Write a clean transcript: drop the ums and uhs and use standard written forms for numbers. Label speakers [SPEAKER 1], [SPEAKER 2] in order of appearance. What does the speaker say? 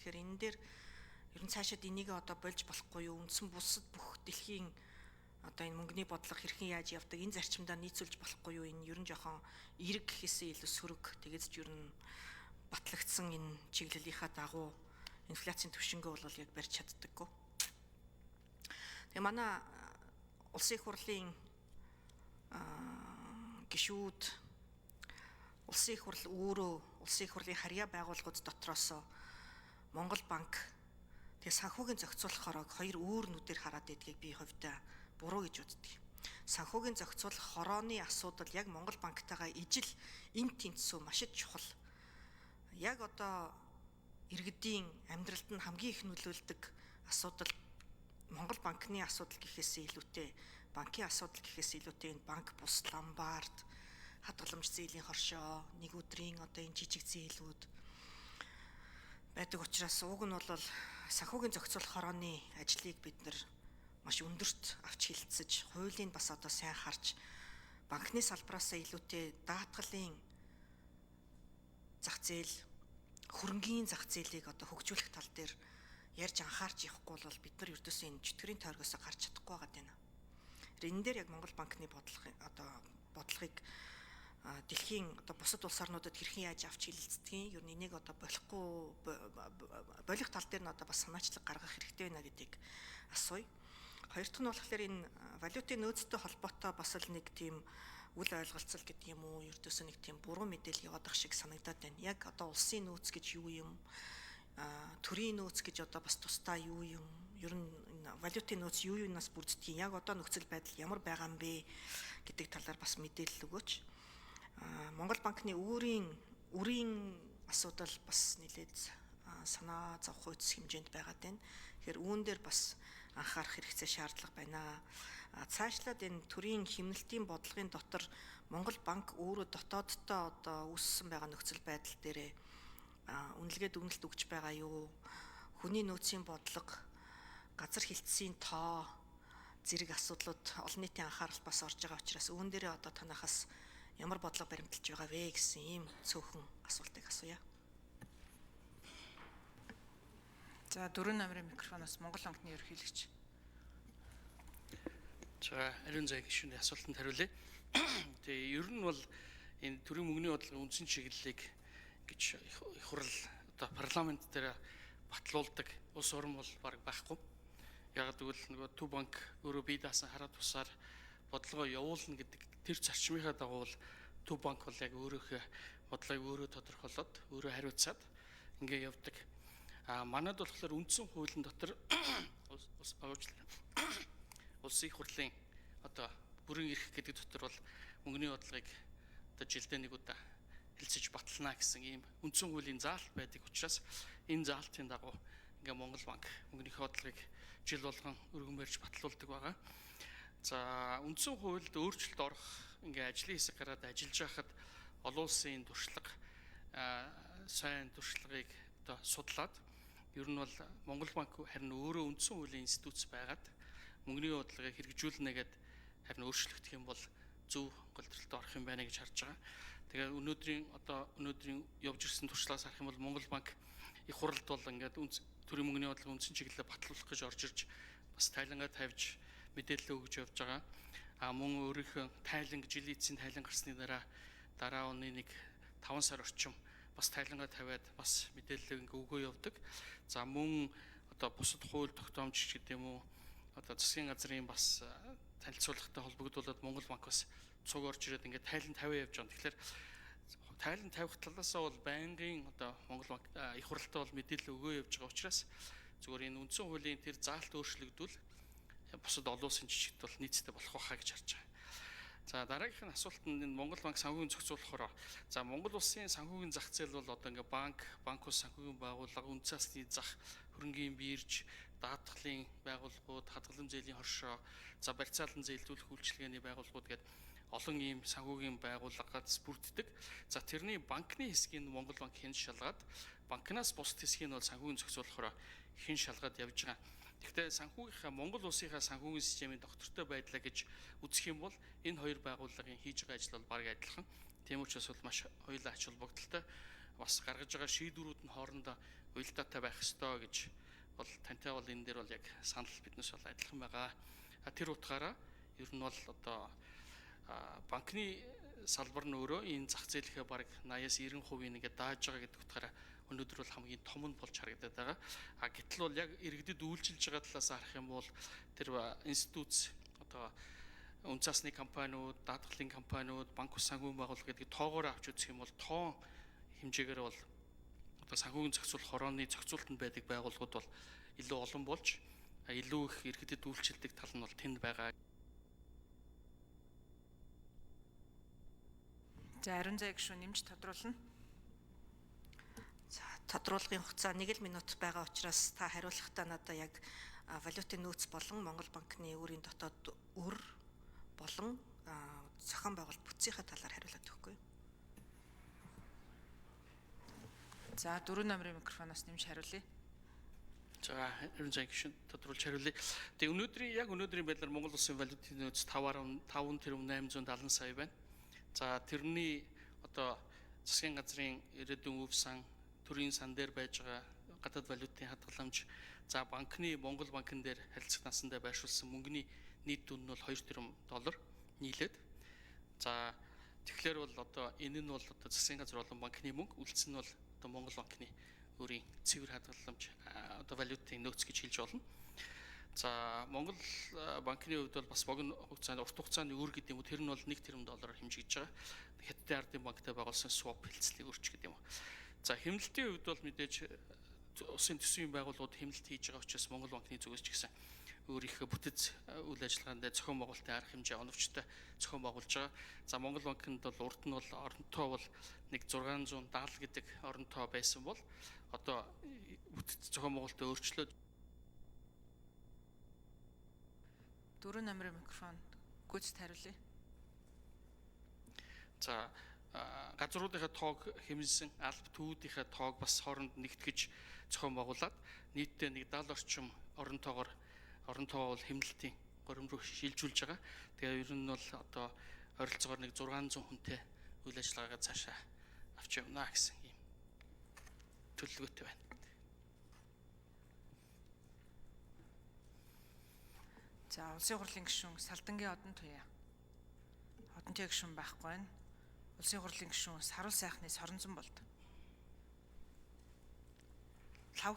[SPEAKER 1] Тэгэхээр энэ дээр ер нь цаашаад энийг одоо болж болохгүй юу? Үндсэн бусад бүх дэлхийн одоо энэ мөнгөний бодлого хэрхэн яаж явдаг энэ зарчимдаа нийцүүлж болохгүй юу? Энэ ер нь жоохон эерэг гэхээсээ илүү сөрөг. Тэгээд ч ер нь батлагдсан энэ чиглэлийнхаа дагуу инфляцийн түвшингээ бол яг барьж чаддаггүй. Тэгээ манай улсын их хурлын гишүүд, улсын их хурл өөрөө, улсын их хурлын харьяа байгууллагууд дотроос Монгол банк, тэгээ санхүүгийн зохицуулах хороог хоёр өөр нүдээр хараад байдгийг би хувьдаа буруу гэж боддог. Санхүүгийн зохицуулах хорооны асуудал яг Монгол банктайгаа ижил эн тэнцүү маш чухал. Яг одоо иргэдийн амьдралд нь хамгийн их нөлөөлдөг асуудал Монгол банкны асуудал гэхээсээ илүүтэй, банкын асуудал гэхээс илүүтэй энэ банк бус ломбард, хадгаламж зээлийн хоршоо, нэг өдрийн одоо энэ жижиг зээлүүд байдаг учраас уг нь бол санхүүгийн зохицуулах хорооны ажлыг бид нар маш өндөрт авч хилцэж, хуулийг бас одоо сайн харж, банкны салбараасаа илүүтэй даатгалын зах зээл, хөрөнгийн зах зээлийг одоо хөгжүүлэх тал дээр ярьж анхаарч явахгүй бол бид нар ердөөсөө энэ чөтгөрийн тойргоос гарч чадахгүй байгаа даа. Энэ дээр яг Монгол банкны бодлого одоо бодлогыг дэлхийн одоо бусад улс орнуудад хэрхэн яаж авч хилэлцдгийг, ер нь энийг одоо болохгүй болох тал дээр нь одоо бас санаачлаг гаргах хэрэгтэй байна гэдгийг асууя. Хоёр дахь нь болохоор энэ валютын нөөцтэй холбоотой бас л нэг тийм үл ойлголцол гэдэг юм уу, ердөөсөө нэг тийм буруу мэдээлэл яваад ах шиг санагдаад байна. Яг одоо улсын нөөц гэж юу юм? Төрийн нөөц гэж одоо бас тусдаа юу юм? Ер нь валютын нөөц юу юунаас бүрддгийг, яг одоо нөхцөл байдал ямар байгаа юм бэ гэдэг талаар бас мэдээлэл өгөөч. Монгол банкны үрийн асуудал бас нэлээд санаа зовх үйц хэмжээнд байгаад байна. Тэгэхээр үүн дээр бас анхаарах хэрэгцээ шаардлага байна. Цаашлаад энэ төрийн хэмнэлтийн бодлогын дотор Монгол банк өөрөө дотооддоо одоо үүссэн байгаа нөхцөл байдал дээрээ үнэлгээ дүгнэлт өгч байгаа юу? Хүний нөөцийн бодлого, газар хилцсийн тоо зэрэг асуудлууд олон нийтийн анхаарал бас орж байгаа учраас үүн дээрээ одоо танахаас ямар бодлого баримталж байгаа вэ гэсэн ийм цөөхөн асуултыг асууя.
[SPEAKER 2] За, 4 номерын микрофоноос Монгол банкны ерөнхийлөгч.
[SPEAKER 3] За, ариун зай гишүүний асуултанд хариулъя. Тэгээ ер нь бол энэ төрийн мөнгөний бодлогын үндсэн чиглэлийг гэж их хурл одоо парламент дээр батлуулдаг улс орн бол баг байхгүй. Яг гэвэл нөгөө Төв банк өөрөө бие даасан хараа тусаар бодлогоо явуулна гэдэг тэр зарчмынхаа дагуу бол Төв банк бол яг өөрөөхөө бодлогыг өөрөө тодорхойлоод, өөрөө хариуцаад ингээ явдаг. А манад болохоор үндсэн хуулийн дотор улсын их хурлын одоо бүрэн эрх гэдэг дотор бол мөнгөний бодлогыг одоо жилдээ нэг удаа хэлцэж батална гэсэн ийм үндсэн хуулийн заалт байдаг учраас энэ заалтын дагуу ингээ Монгол банк мөнгөний бодлогыг жил болгон өргөн барьж батлуулдаг байгаа. За, үндсэн хуульд өөрчлөлт орох ингээ ажлын хэсэг гараад ажиллаж байхад олон улсын туршлага, сайн туршлагыг одоо судлаад, ер нь бол Монгол банк харин өөрөө үндсэн хуулийн институт байгаад мөнгөний бодлогыг хэрэгжүүлнэ гэд харин өөрчлөгдөх юм бол зөв голдролтой орох юм байна гэж харж байгаа. Тэгээ өнөөдрийн явж ирсэн туршлагаас харах юм бол Монгол банк их хуралд бол ингээд төрийн мөнгөний бодлогын үндсэн чиглэлээ батлуулах гэж орж ирж бас тайлангаа тавьж мэдээлэл өгж явж байгаа. А мөн өөрийнхөө тайланг жилийн эцсийн тайлан гарсны дараа оны нэг 5 сар орчим бас тайлангаа тавиад бас мэдээлэл ингээ өгөө явдаг. За, мөн одоо бусад хууль тогтоомж гэдэг юм уу, одоо засгийн газрын бас танилцуулгатай холбогдуулаад Монгол банк бас цуг орж ирээд ингээ тайлан тавиа явж байгаа. Тэгэхээр тайлан тавих талаасаа бол байнгын одоо Монгол банк их хуралтай бол мэдээлэл өгөө явж байгаа учраас зүгээр энэ үндсэн хуулийн тэр заалт өөрчлөгдвөл бусад олон улсын жишгт бол нийцтэй болох байхаа гэж харж байгаа. За, дараагийнх нь асуулт нь энэ Монгол банк санхүүгийн зохицуулахаар, за, Монгол улсын санхүүгийн зах зээл бол одоо ингээ банк, банк ус санхүүгийн байгууллага, үндэсний зах, хөрөнгийн бирж, даатгалын байгууллагууд, хадгаламж зээлийн хоршоо, за, барьцаалан зээлдүүлэх үйлчилгээний байгууллагууд гэдэг олон ийм санхүүгийн байгууллагаас бүрддэг. За, тэрний банкны хэсгийг Монгол банк хэн шалгаад, банкнаас бусад хэсгийг нь бол санхүүгийн зохицуулахаар хэн шалгаад явж байгаа. Гэхдээ санхүүгийнхаа Монгол улсынхаа санхүүгийн системийн доктортой байдлаа гэж үзэх юм бол энэ хоёр байгууллагын хийж байгаа ажил бол бараг адилхан. Тийм учраас бол маш хоёулаа ач холбогдолтой, бас гаргаж байгаа шийдвэрүүд нь хоорондоо уялдаатай байх ёстой гэж бол тантай бол энэ дээр бол яг санал биднес бол адилхан байгаа. Тэр утгаараа ер нь бол одоо банкны салбар нь өөрөө энэ зах зээлийнхээ бараг 80-аас 90% нэгэ дааж байгаа гэдэг утгаараа өнөөдөр бол хамгийн том нь болж харагдаад байгаа. А гэтэл бол яг иргэдэд үйлчилж байгаа талаас харах юм бол тэр институт одоо үн цасны компаниуд, даатгалын компаниуд, банк ус санхүүгийн байгууллага гэдэг тоогоор авч үзэх юм бол тоон хэмжээгээр бол одоо санхүүгийн зохицуулах хорооны зохицуултанд байдаг байгууллагууд бол илүү олон болж илүү их иргэдэд үйлчилдэг тал нь бол тэнд байгаа.
[SPEAKER 2] За Ариун зай гишүүн нэмж тодруулна.
[SPEAKER 1] За тодруулгын хугацаа 1 л минут байгаа учраас та хариулахдаа надад яг валютын нөөц болон Монгол банкны өөрийн дотоод үр болон зохион байгуулалт бүтцийнхаа талаар хариулаад өгөхгүй юу?
[SPEAKER 2] За 4 номерын микрофоноос нэмж хариулъя.
[SPEAKER 3] За Ариун зай гишүүн тодруулж хариулъя. Тэгээ өнөөдрийн яг өнөөдрийн байдлаар Монгол улсын валютын нөөц 5.5 тэрбум 870 сая байна. За тэрний одоо засгийн газрын ирээдүйн өв сан, төрийн сан дээр байж байгаа гадаад валютын хадгаламж, за банкны Монгол банкн дээр харилцах насандаа байршуулсан мөнгөний нийт дүн нь бол 2 тэрбум доллар нийлээд, за тэгэхээр бол одоо энэ нь бол одоо засгийн газар болон банкны мөнгө, үлдсэн нь бол одоо Монгол банкны өөрийн цэвэр хадгаламж одоо валютын нөөц гэж хэлж болно. За Монгол банкны хувьд бол бас богино хугацаанд урт хугацааны үр гэдэг юм уу, тэр нь бол 1 тэрбум доллараар хэмжигдэж байгаа. Хятадын ардын банктай байгуулсан swap хэлцлийг өрч гэдэг юм уу. За хэмнэлтийн хувьд бол мэдээж улсын төсвийн байгууллагууд хэмнэлт хийж байгаа учраас Монгол банкны зүгээс ч гэсэн өөрийнхөө бүтэц үйл ажиллагаанд зохион байгуулалтын арга хэмжээ оновчтой зохион байгуулж байгаа. За Монгол банкнд бол урд нь бол оронтоо бол нэг 670 гэдэг оронтоо байсан бол одоо бүтэц зохион байгуулалтаа өөрчлөөд
[SPEAKER 2] 4 номерын микрофон гүйцэд хариулъя.
[SPEAKER 3] За газруудынхаа тоог хэмнэсэн, алба төвүүдийнхээ тоог бас хооронд нэгтгэж зохион байгуулад нийтдээ нэг 70 орчим оронтоогоор оронтоо бол хэмнэлтийн горим руу шилжүүлж байгаа. Тэгээ ер нь бол одоо ойролцоогоор нэг 600 хүнтэй үйл ажиллагаагаа цаашаа авч явна гэсэн ийм төлөвлөгөөтэй байна.
[SPEAKER 2] За улсын хурлын гишүүн Салдангийн Одон Туяа. Одон Туяа гишүүн байхгүй байна. Улсын хурлын гишүүн Саруул сайхны Соронзон болд.
[SPEAKER 1] Лав